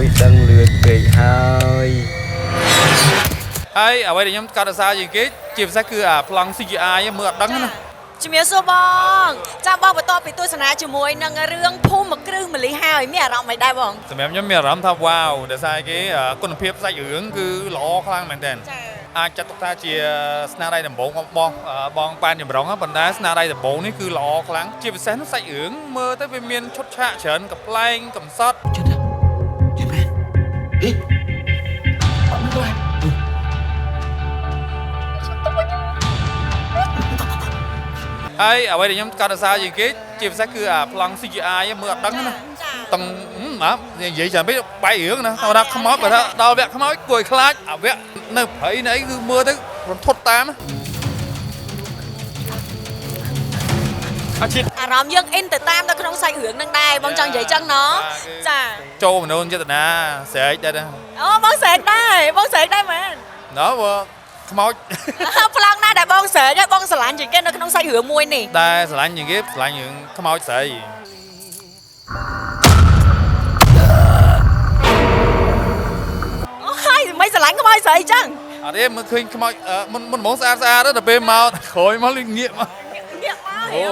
យដឹងលឿនពេកហើយ ហើយអ្វីដែលខ្ញុំកោតសរសើរជាងគេជាពិសេសគឺអាប្លង់ CGI មើលអត់ដឹងណា ជំរាបសួរបងចាំបងបន្តពីទស្សនាជាមួយនឹងរឿងភូមិគ្រឹះម្លិះហើយមានអារម្មណ៍មិនដែរបង សម្រាប់ខ្ញុំមានអារម្មណ៍ថាវ៉ាវដោយសារគេគុណភាពសាច់រឿងគឺល្អខ្លាំងមែនទែន ចា អាចចាត់ទុកថាជាស្នាដៃដំបូងរបស់បងប៉ែនចម្រុងប៉ុន្តែស្នាដៃដំបូងនេះគឺល្អខ្លាំងជាពិសេសនោះសាច់រឿងមើលទៅវាមានឈុតឆាកច្រើនកំប្លែងកំសត់ ចិត្តចិត្តមែនហេអត់មានឡើយ ហើយអ្វីដែលខ្ញុំកោតសរសើរជាងគេជាពិសេសគឺអាប្លង់ CGI មើលអត់ដឹងណា ចា តឹងហឹមនិយាយច្រើនពេកបែករឿងណាថាខ្មោចបើថាដល់វគ្គខ្មោចគួរឲ្យខ្លាចអាវគ្គនៅព្រៃនៅអីគឺមើលទៅរន្ធត់តាមអត់ជាតិ អារម្មណ៍យើងអ៊ីនទៅតាមនៅក្នុងសាច់រឿងនឹងដែរបងចង់និយាយចឹងណោះចា ចូលមនោចេតនាស្រែកដែរណា អូបងស្រែកដែរបងស្រែកដែរមែន ណ៎បើខ្មោច ប្លង់ណាដែលបងស្រែកហើយបងស្រឡាញ់ជាងគេនៅក្នុងសាច់រឿងមួយនេះ ដែលស្រឡាញ់ជាងគេស្រឡាញ់រឿងខ្មោចស្រី អូហើយមិនស្រឡាញ់ខ្មោចស្រីចឹង អត់ទេមើលឃើញខ្មោចមុនមុនហ្មងស្អាតស្អាតទៅដល់ពេលមកក្រោយមកលឺងាកមក ងាកមក អូ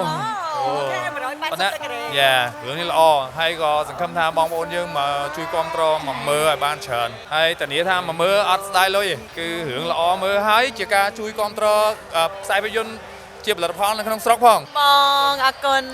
អូខេ180 ប៉ុន្តែ ដឺក្រេ យ៉ារឿងនេះល្អហើយក៏សង្ឃឹមថាបងប្អូនយើងមកជួយគ្រប់គ្រងមកមើលឲ្យបានច្រើនហើយធានាថាមកមើលអត់ស្ដាយលុយទេគឺរឿងល្អមើលហើយជាការជួយគ្រប់គ្រងផ្សាយភាពយន្តជាផលិតផលនៅក្នុងស្រុកផង បងអរគុណ